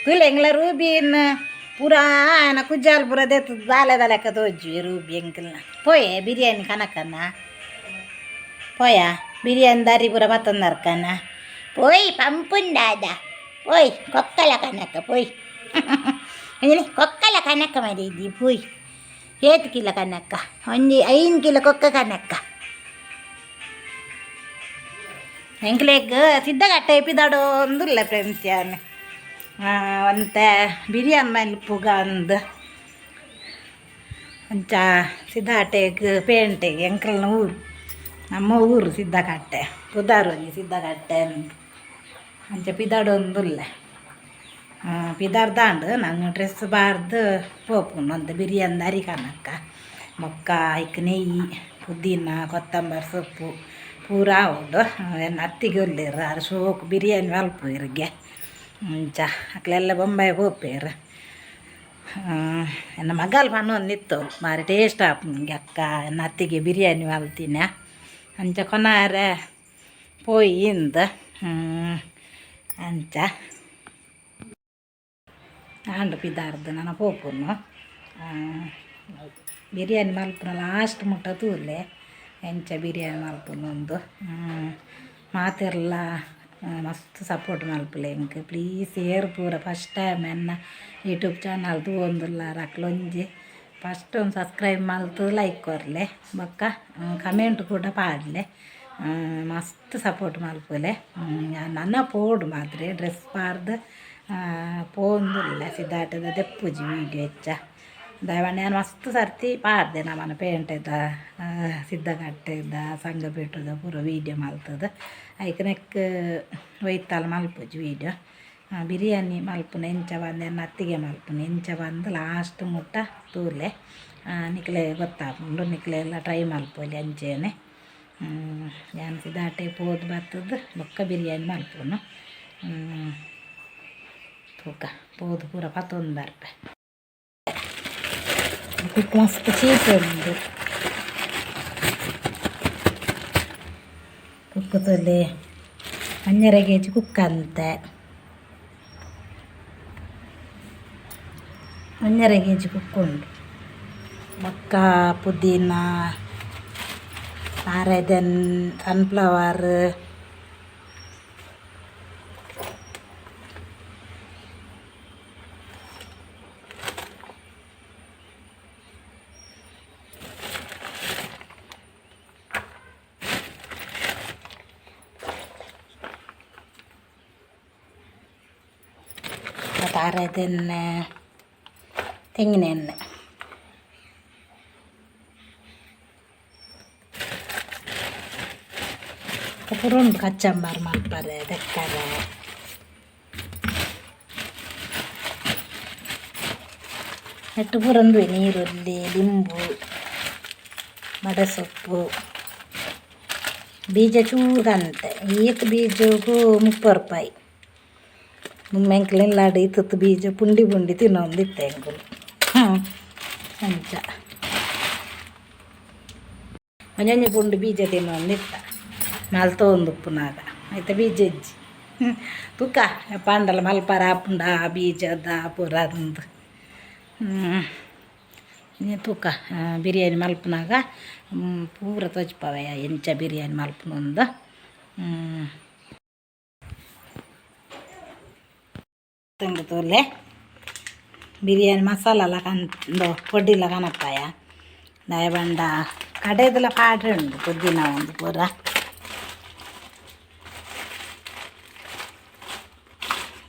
ತೂಲೆ ಎಂಗ್ಲ ರೂಬಿನ್ ಪೂರಾ ಆಯನ ಕುಜಾಲ್ ಪೂರ ದೆತ್ತ್ ದಾಲೆದ ಲೆಕ್ಕ ತೋಜುವೆ ರೂಬಿ ಎಂಕಲ್ನ. ಪೋಯೆ ಬಿರಿಯಾನಿ ಕನಕನ ಪೋಯ ಬಿರಿಯಾನಿ ದಾರಿ ಪೂರ ಪತ್ತೊಂದರ್ಕನ ಪೋಯ್ ಪಂಪುಂಡಾದ ಪೋಯ್ ಕೊಕ್ಕಲ ಕನಕ ಪೋಯ್ ಅಂಜನೆ ಕೊಕ್ಕಲ ಕನಕ ಮರಿದಿ ಪೋಯ್ ಏತ್ ಕಿಲೋ ಕನಕ ಒಂಜಿ 5 ಕಿಲೋ ಕೊಕ್ಕ ಕನಕ ಎಂಕ್ಲೆಗ್ ಸಿದ್ಧಗಟ್ಟೆ ಪಿದಾಡೊಂದುಲ್ಲ ಫ್ರೆಂಡ್ಸ್ ಯಾನ್ ಒಂತೆ ಬಿರಿಯಾನಿ ಮಲ್ಪುಗ ಅಂದ್ ಅಂಚ ಸಿದ್ಧಗಟ್ಟೆಗ್ ಪೇಂಟೆಗ್ ಎಂಕಲ್ನ ಊರು ನಮ್ಮ ಊರು ಸಿದ್ಧಕಟ್ಟೆ ಪುದರ್ ಒಂಜಿ ಸಿದ್ಧಕಟ್ಟೆ ಅಂದ್ ಅಂಚ ಪಿದಾಡೊಂದುಲ್ಲೆ ಪಿದಾಡ್ದಾಂಡ್ ನಂಗೆ ಡ್ರೆಸ್ ಪಾಡ್ದು ಪೋಪುಂಡು ಒಂತೆ ಬಿರಿಯಾನಿ ಅರಿ ಕನಕ ಬೊಕ್ಕ ಐಕ್ ನೆಯ್ಯಿ ಪುದೀನ ಕೊತ್ತಂಬರಿ ಸೊಪ್ಪು ಪೂರ ಆವೊಡು ಎನ್ನ ಅತ್ತಿಗೆ ಉಲ್ಲೆರ್ ಆರ್ ಶೋಕು ಬಿರಿಯಾನಿ ಮಲ್ಪುವೆರ್ಗೆ ಅಂಚ ಅಕ್ಲೆಲ್ಲ ಬೊಂಬಾಯಿ ಪೋಪೆರ್ ಎನ್ನ ಮಗಲ್ ಪನೊಂದಿತ್ತೋಲು ಬಾರಿ ಟೇಸ್ಟ್ ಆಪುಂಡು ಅಕ್ಕ ಎನ್ನ ಅತ್ತಿಗೆ ಬಿರಿಯಾನಿ ಮಲ್ತಿನ ಅಂಚ ಕೊನಾರೆ ಪೋಯಿ ಇಂದ್ ಅಂಚ ಆಂಡ್ ಪಿದಾರ್ದು ನನ ಪೋಪುನು ಬಿರಿಯಾನಿ ಮಲ್ಪುನ ಲಾಸ್ಟ್ ಮುಟ್ಟ ತೂಲೆ ಎಂಚ ಬಿರಿಯಾನಿ ಮಲ್ಪುನು ಮಾತೆರ್ಲ ಮಸ್ತ್ ಸಪೋರ್ಟ್ ಮಲ್ಪುಲೆ ಎಂಕ್ ಪ್ಲೀಸ್ ಏರ್ ಪೂರ ಫಸ್ಟ್ ಟೈಮ್ ಎನ್ನ ಯೂಟ್ಯೂಬ್ ಚಾನಲ್ ತೂವೊಂದುಲ್ಲಾರ್ ಅಕ್ಲೊಂಜಿ ಫಸ್ಟ್ ಒಂದು ಸಬ್ಸ್ಕ್ರೈಬ್ ಮಲ್ತು ಲೈಕ್ ಕೊರ್ಲೆ ಬೊಕ್ಕ ಕಮೆಂಟ್ ಕೂಡ ಪಾಡ್ಲೆ ಮಸ್ತ್ ಸಪೋರ್ಟ್ ಮಲ್ಪುಲೆ ನನ ಪೋಡು ಮಾತ್ರ ಡ್ರೆಸ್ ಪಾಡ್ದು ಪೋವೊಂದುಲ್ಲೆ ಸಿದ್ಧಾಟದ ದೆಪ್ಪುಜಿ ವೀಡಿಯೋ ಹೆಚ್ಚ ದಾಯೆಪಂಡ ಯಾನ್ ಮಸ್ತ್ ಸರ್ತಿ ಪಾಡ್ದೆ ನಮನ ಪೇಂಟೆದ ಸಿದ್ಧಕಟ್ಟೆದ ಸಂಗಪೇಟೆದ ಪೂರ ವೀಡಿಯೋ ಮಲ್ತುದು ಐಕ್ ನೆಕ್ಕ್ ಒಯ್ತಲ್ ಮಲ್ಪುಜಿ ವೀಡಿಯೋ ಬಿರಿಯಾನಿ ಮಲ್ಪುನ ಎಂಚ ಪಂದ್ ಎನ್ನ ಅತ್ತಿಗೆ ಮಲ್ಪುನ ಎಂಚ ಪಂದ್ ಲಾಸ್ಟ್ ಮುಟ್ಟ ತೂಲೆ ನಿಕ್ಲೆ ಗೊತ್ತಾಪುಂಡು ನಿಕ್ಲೆಲ ಟ್ರೈ ಮಲ್ಪೊಲಿ ಅಂಚೆನೆ ಯಾನ್ ಸಿದಾಟೆ ಪೋದು ಬತ್ತುದು ಬೊಕ್ಕ ಬಿರಿಯಾನಿ ಮಲ್ಪುನು ತೂಕ ಪೋದು ಪೂರ ಪತ್ತೊಂದು ಬರ್ಪೆ ಕುಕ್ ಮಸ್ತ್ ಚೀಪ್ ಉಂಡು ಕುಕ್ಕು ತೂಲೆ 1.5 ಕೆಜಿ ಕುಕ್ ಅಂತೆ 1.5 ಕೆಜಿ ಕುಕ್ ಉಂಡು ಬೊಕ್ಕ ಪುದೀನ ತಾರೆದೆನ್ ಸನ್ಫ್ಲವರ್ ತಾರೆದೆಣ್ಣೆ ತೆಂಗಿನ ಎಣ್ಣೆ ಪೂರ ಉಂಡು ಕಚ್ಚಂಬಾರ್ ಮಲ್ಪರೆ ತೆಕ್ಕರೆ ನೆಟ್ಟು ಪೂರ ಉಂದುವೆ ನೀರುಳ್ಳಿ ಲಿಂಬು ಬಡಸೊಪ್ಪು ಬೀಜ ಚೂರು ಈತ್ ಬೀಜಗು 30 ರೂಪಾಯಿ ದುಂಬು ಇಲ್ಲಾಡ್ ಇತ್ತಿತ್ತು ಬೀಜ ಪುಂಡಿ ಪುಂಡಿ ತಿನ್ನೊಂದಿತ್ತೆ ಎಂಕುಲು ಅಂಚ ಒಂಜೊಂಜಿ ಪುಂಡಿ ಬೀಜ ತಿನ್ನೊಂದಿತ್ತ ಮಲ್ತೊಂದುಪ್ಪುನಾಗ ಐತ ಬೀಜ ಇಜ್ಜಿ ತೂಕ ಪಂಡಲ ಮಲ್ಪರ ಆಪುಂಡ ಬೀಜದ ಪೂರ ಅಂದ್ ತೂಕ ಬಿರಿಯಾನಿ ಮಲ್ಪುನಾಗ ಪೂರ ತೋಜ್ಪಾವೆ ಎಂಚ ಬಿರಿಯಾನಿ ಮಲ್ಪುನು ತೂಲೆ ಬಿರಿಯಾನಿ ಮಸಾಲೆಲ ಕನ್ ಪೊಡಿಲ ಕನಪಾಯ ದಾಯೆ ಪಂಡ ಕಡೆದಲ ಪಾಡ್ರೆ ಉಂಡು ಪುದೀನ ಉಂಡು ಪೂರ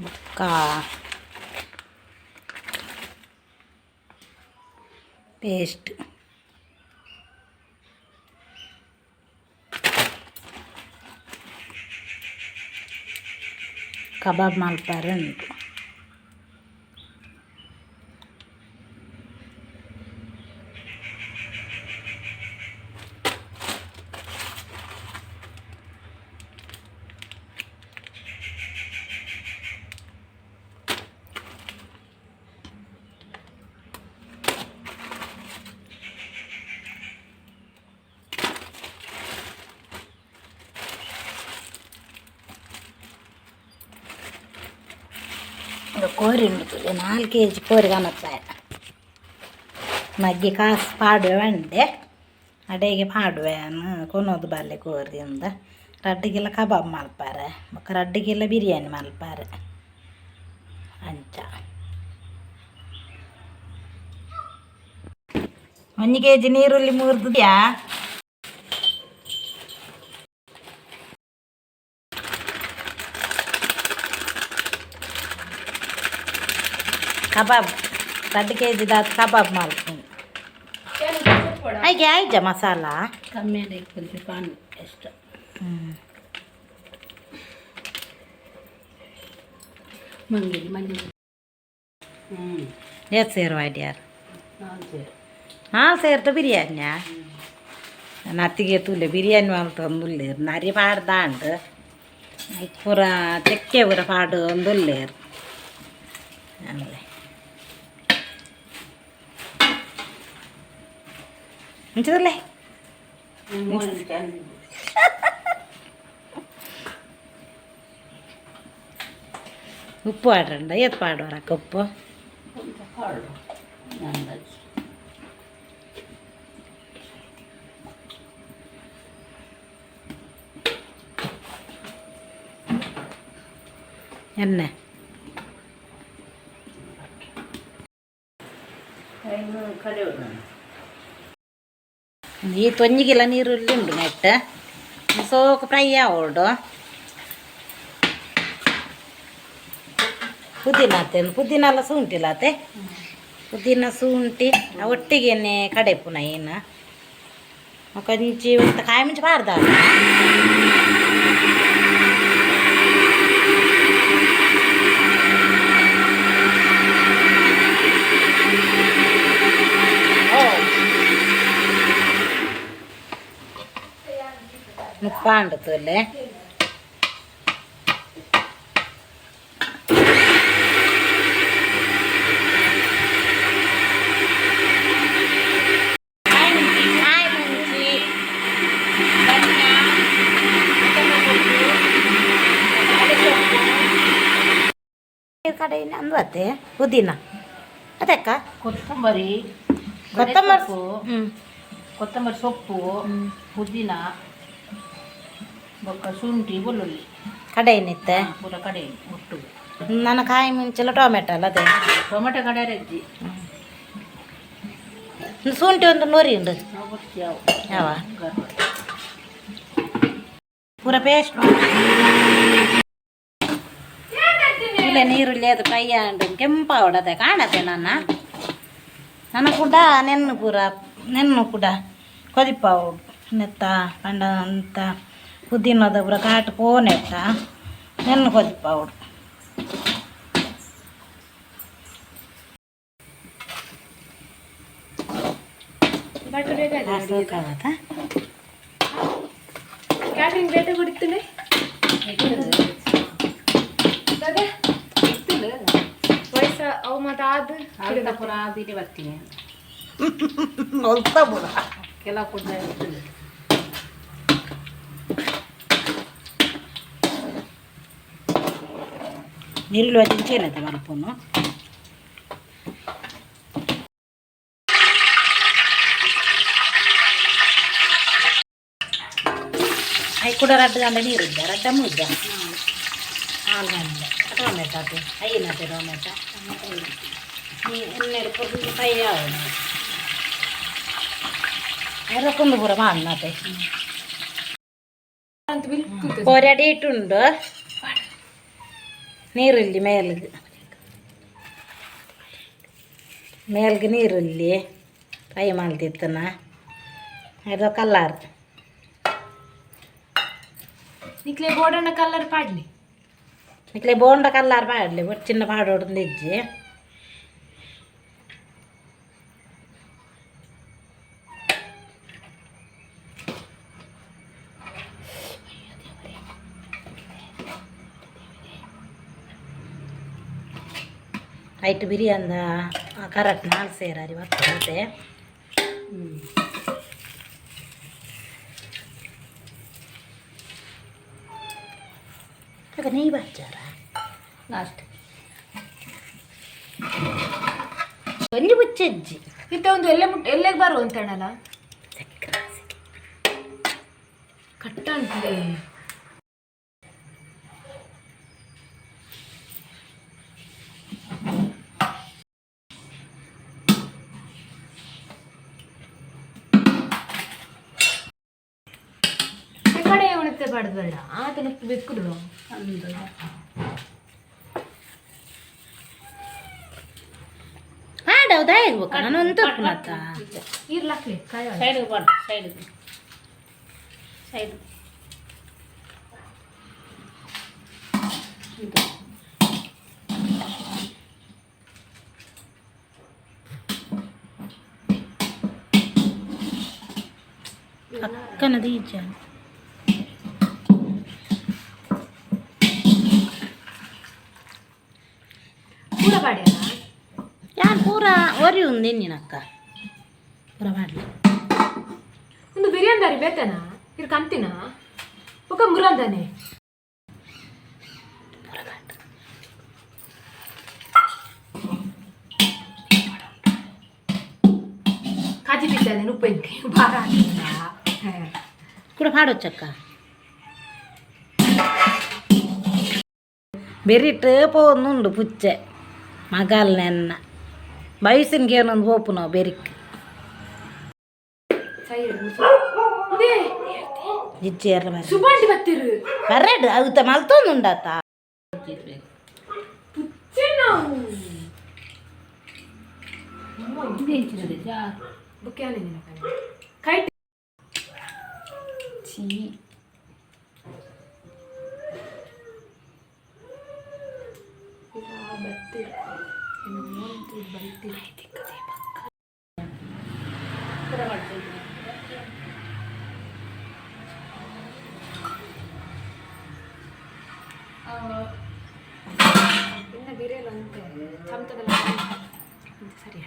ಬೊಕ್ಕ ಪೇಸ್ಟ್ ಕಬಾಬ್ ಮಲ್ಪರೆ ಉಂಡು ಕೋರಿ ಉಂಡು 4 ಕೆಜಿ ಕೋರಿ ಕನತ್ತ ಮಗ್ಗಿ ಕಾಸು ಪಾಡುವೆ ಬಂಡೆ ಅಡೆಗೆ ಪಾಡುವೆ ಕೊನೋದು ಬಾಲೆ ಕೋರಿ ಅಂದ 2 ಕಿಲೋ ಕಬಾಬ್ ಮಲ್ಪಾರೆ ಬೊಕ್ಕ 2 ಕಿಲೋ ಬಿರಿಯಾನಿ ಮಲ್ಪಾರೆ ಅಂಚ 1 ಕೆಜಿ ನೀರುಳ್ಳಿ ಮುರಿದ್ಯಾ ಕಬಾಬ್ 2 ಕೆಜಿ ದಾತ್ ಕಬಾಬ್ ಮಲ್ಪುನು ಹಾಗೆ ಆಯ್ಜ ಮಸಾಲ ಕಮ್ಮಿ ಪಾನ್ ಎಷ್ಟು ಮಂಗಿಲಿ ಮಂಗಿಲಿ ಎಷ್ಟು ಸೇರು ಐಡಿಯಾರ್ 4 ಸೇರು 4 ಸೇರ್ತ ಬಿರಿಯಾನಿಯಾ ನತ್ತಿಗೆ ತೂಲೆ ಬಿರಿಯಾನಿ ಮಲ್ತೊಂದುಲ್ಲೇರು ನರಿ ಪಾಡ್ದಾಂಡ್ ಪೂರ ಚಕ್ಕೆ ಪೂರ ಪಾಡು ಒಂದುಲ್ಲೇರು ಆಮೇಲೆ ಮುಂಚದಲ್ಲೇ ಉಪ್ಪು ಆಡ್ರಂಡ ಏತ್ ಪಾಡುವರಕ್ಕ ಉಪ್ಪು ಪಾಡು ಅಂದಾಜು ಎಣ್ಣೆ ಈ ತೊಂಜಿಗೆಲ್ಲ ನೀರುಳ್ಳಿ ಉಂಡು ನೆಟ್ಟ ಸೋಕು ಫ್ರೈ ಆವೋಡು ಪುದೀನ ಆತೆ ಪುದೀನ ಎಲ್ಲ ಶುಂಠಿಲ್ಲ ಆತೆ ಪುದೀನ ಶುಂಠಿ ಒಟ್ಟಿಗೆನೆ ಕಡೆಪುನ ಏನು ಕೊಂಚಿ ಒಂದು ಕಾಯಿ ಮುಂಚೆ ಬಾರ್ದ ಮುಪ್ಪಾಂಡತ್ತಲ್ಲೇ ಕಾಯಿ ಮುಂಚಿ ಕಡೆ ಅಂದ್ವತ್ತೆ ಪುದೀನ ಅದಕ್ಕ ಕೊತ್ತಂಬರಿ ಕೊತ್ತಂಬರಿ ಸೊಪ್ಪು ಕೊತ್ತಂಬರಿ ಸೊಪ್ಪು ಪುದೀನ ಬೊಕ್ಕ ಶುಂಠಿ ಬೆಳ್ಳುಳ್ಳಿ ಕಡೆಯನ್ನಿತ್ತೆ ಪೂರ ಕಡೆ ಒಟ್ಟು ನನ್ನ ಕಾಯಿ ಮುಂಚೆಲ್ಲ ಟೊಮೆಟೊ ಅಲ್ಲ ಅದೇ ಟೊಮೆಟೊ ಕಡೆ ರಜ್ಜಿ ಶುಂಠಿ ಒಂದು ನೂರಿ ಉಂಡು ಯಾವ ಯಾವ ಪೂರ ಪೇಸ್ಟ್ ಇಲ್ಲ ನೀರುಳ್ಳಿ ಅದು ಫ್ರೈ ಆಂಡು ಕೆಂಪಾವಡದೆ ಕಾಣತೆ ನನ್ನ ನನ್ನ ಕೂಡ ನೆನ್ನು ಪೂರ ನೆನ್ನು ಕೂಡ ಕೊದಿಪಾವು ನೆತ್ತ ಪಂಡ ಅಂತ ಪುದೀನದ ಪೂರ ಕಾಟು ಪೋನೆಟ್ಟ ನೆನ್ನು ಕೊದಿಪಾವುಡು ಸಾಕಾಗತ್ತಾ ಕ್ಯಾಟ್ರಿಂಗ್ ಬೇಟೆ ಬಿಡ್ತೀನಿ ವಯಸ್ಸ ಅವು ಮತ್ತೆ ಅದು ಪೂರ ಆದಿಗೆ ಬರ್ತೀನಿ ಒಲ್ತ ಪೂರ ಕೆಲವು ಕೂಡ ಇರ್ತದೆ. ನೀರುಳ್ಳಿ ವಜ್ಜಿಂಚೇನತೆ ಮಲ್ಪುನು I ಕೂಡ ರಡ್ಡು ಗಂಟೆ ನೀರಿದ್ದ ರಡ್ಡ ಮುದ್ದ ಹಾಲು ಗಂಟೆ ಟೊಮೆಟೊ ಅದು ಐನತೆ ಟೊಮೆಟೊ ಎಣ್ಣೆ ಪುರ್ಲು ಫ್ರೈ ಆವಣ ಐರಕ್ಕೊಂದು ಪೂರ ಮಾಡತೆ ಅಂತ ಬಿಲ್ಕು ಕೋರಡಿ ಇಟ್ಟುಂಡು ನೀರುಳ್ಳಿ ಮೇಲ್ಗೆ ಮೇಲ್ಗೆ ನೀರುಳ್ಳಿ ಫ್ರೈ ಮಾಡ್ತಿತ್ತನ ಅದು ಕಲ್ಲಾರ್ ನಿಕ್ಲೆ ಬೋಡಣ್ಣ ಕಲರ್ ಪಾಡ್ಲಿ ಇಕ್ಲೆ ಬೋಂಡ ಕಲ್ಲಾರ್ ಪಾಡಲಿ ಚಿನ್ನ ಪಾಡೋಡು ಇಜ್ಜಿ ಐಟ್ ಬಿರಿಯಾನಿ ಕರೆಕ್ಟ್ ನಾಲ್ಕು ಸೇರಾರಿ ಬರ್ತದೆ ನೆಯ್ಯಿ ಬಾಚಾರ ಲಾಸ್ಟ್. ಒಂಜಿ ಬುಚ್ಚಜ್ಜಿ. ಇತ್ತ ಒಂದು ಎಲ್ಲೆ ಮುಟ್ ಎಲ್ಲೆಗೆ ಬರು ಅಂತಣಲ್ಲ ಕಟ್ಟ ಅಂತಲೇ. ಈ ಕಡೆ ಉಣತೆ ಬಾಡ್ದು ಬೇಡ ಆತನ ಬೆಕ್ಕುದು. ಹಾಡೌದಾ ಹೇಳ್ಬೇಕು ನಾನು ಒಂದು ತಪ್ಪುನತ್ತ. ಇರ್ಲಾಕ್ಲಿ ಕಾಯ. ಸೈಡ್ಗೆ ಬಾಡು, ಸೈಡ್ಗೆ, ಸೈಡ್. ಅಕ್ಕನ ದೀಜ. ಪೂರ ಬಾಡ್ಯಾರ. ಯಾನ್ ಪೂರ ಒರಿ ಉಂದು ನಿನ್ನಕ್ಕ ಪೂರ ಮಾಡಲಿ. ಒಂದು ಬಿರಿಯಾನಿ ದಾರಿ ಬೇತನ ಇರ್ ಕಂತಿನ ಒಕ್ಕ ಮುರಂದಾನೆ. ಪೂರ ಮಾಡಿ. ಕಾಜಿ ಬಿದ್ದಾನೆ ಉಪ್ಪೆಂಕೆ ಬಾರ ಹಾಕಿಲ್ಲ. ಕೂಡ ಪಾಡೊಚ್ಚಕ್ಕ ಬೆರಿಟ್ ಪೋಂದುಂಡು ಪುಚ್ಚೆ ಮಗಲ್ ನೆನ್ನ ಬಯಸಿನ್ಗೆ ಏನೊಂದು ಪೋಪು ನಾವು ಬೆರಿಕ್. ಜಿಜ್ಜೇರ್ಲ ಬರ. ಸುಬಾಂಟಿ ಬತ್ತಿರು. ಬರಡು ಅವುತ ಮಲ್ತೊಂದುಂಡಾತ. ಪುಚ್ಚೆ ನಾವು ಬುಕ್ಕೆ ನಿನ್ನ ಕೈ ಚೀ. ಸರಿ.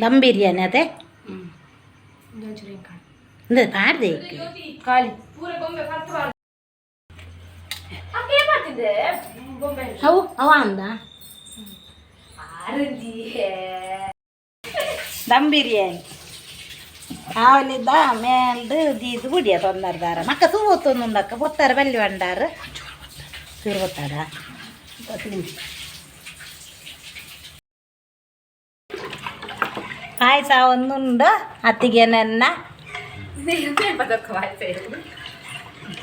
ದಮ್ ಬಿರಿಯಾನಿ ಅದೇ. ಒಂಚೂರು ಹೆಂಗೆ ಕಾಣು. ಅಂದ್ರೆ ಪಾಡ್ದೆ. ಖಾಲಿ ಪೂರ ಬೊಂಬೆ ಅಕ್ಕ ಏನ್ ಮಾಡ್ತಿದ್ದೆ ಬೊಂಬೆ? ಅವು ಅವ ಅಂದ. ಆರಂದಿ. ದಮ್ ಬಿರಿಯಾನಿ ಆವಲಿದ್ದ ಮೇಲ್ದು ದೀದು ಬುಡಿಯ ತೊಂದರ್ದಾರ ಮಕ್ಕ ತೂವತ್ತೊಂದುಂಡಕ್ಕ ಬೊತ್ತಾರೆ ಬಲ್ಲಿ ಬಂಡಾರ ಚೂರು ಬೊತ್ತಾರ. ಪಾಯಸ ಒಂದುಂಡು ಅತ್ತಿಗೆ ನನ್ನ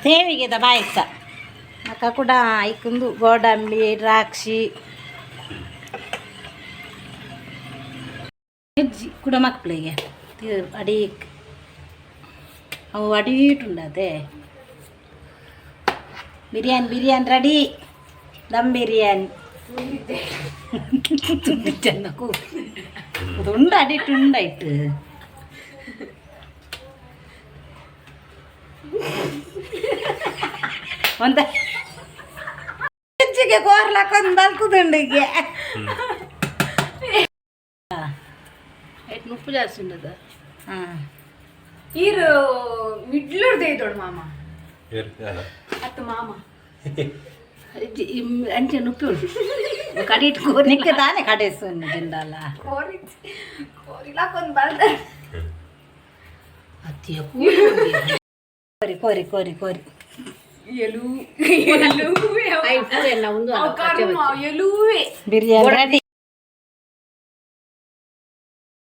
ಸೇವಿಗೆದ ಪಾಯಸ ಮಕ್ಕ ಕೂಡ ಐಕುಂದು ಗೋಡಂಬಿ ದ್ರಾಕ್ಷಿ ಹೆಜ್ಜಿ ಕೂಡ ಮಕ್ಕಳಿಗೆ ಅಡೀಕ್ ಅವು ಅಡೀಟುಂಡದೆ. ಬಿರಿಯಾನಿ ಬಿರಿಯಾನಿ ರೆಡಿ, ದಮ್ ಬಿರಿಯಾನಿ. ಚೆಂದ ಉಂಡು ಅಡಿಟ್ಟು ಉಂಡಾಯ್ತು. ಒಂದ ಹೆಚ್ಚಿಗೆ ಕೋರ್ಲಾಕೊಂದು ಬಲ್ತದುಂಡಿಗೆ. ಉಪ್ಪು ಜಾಸ್ತಿ ಉಂಡದ. ಹಾಂ. ಈರು ಮಿಡ್ಲರ್ದೇ ಇದ್ದೋಳು ಮಾಮ. ಅತ್ತು ಮಾಮ. ಅಂಚೆ ಉಪ್ಪು ಉಂಟು ಕಡಿಟ್ ಕೋರಿ. ನಿಕ್ಕೆ ತಾನೇ ಕಡೆಸು ಜಿಂಡಲ್ಲ. ಕೋರಿ ಕೋರಿಲಾಕೊಂದು ಬಲ್ದ. ಅತ್ತಿಯ. ಕೋರಿ ಕೋರಿ ಕೋರಿ ಕೋರಿ. ಎಲು ಎಲುವೆ. ಎಲ್ಲ ಒಂದು. ಕರ್ಮ ಎಲುವೆ. ಬಿರಿಯಾನಿ ರೆಡಿ.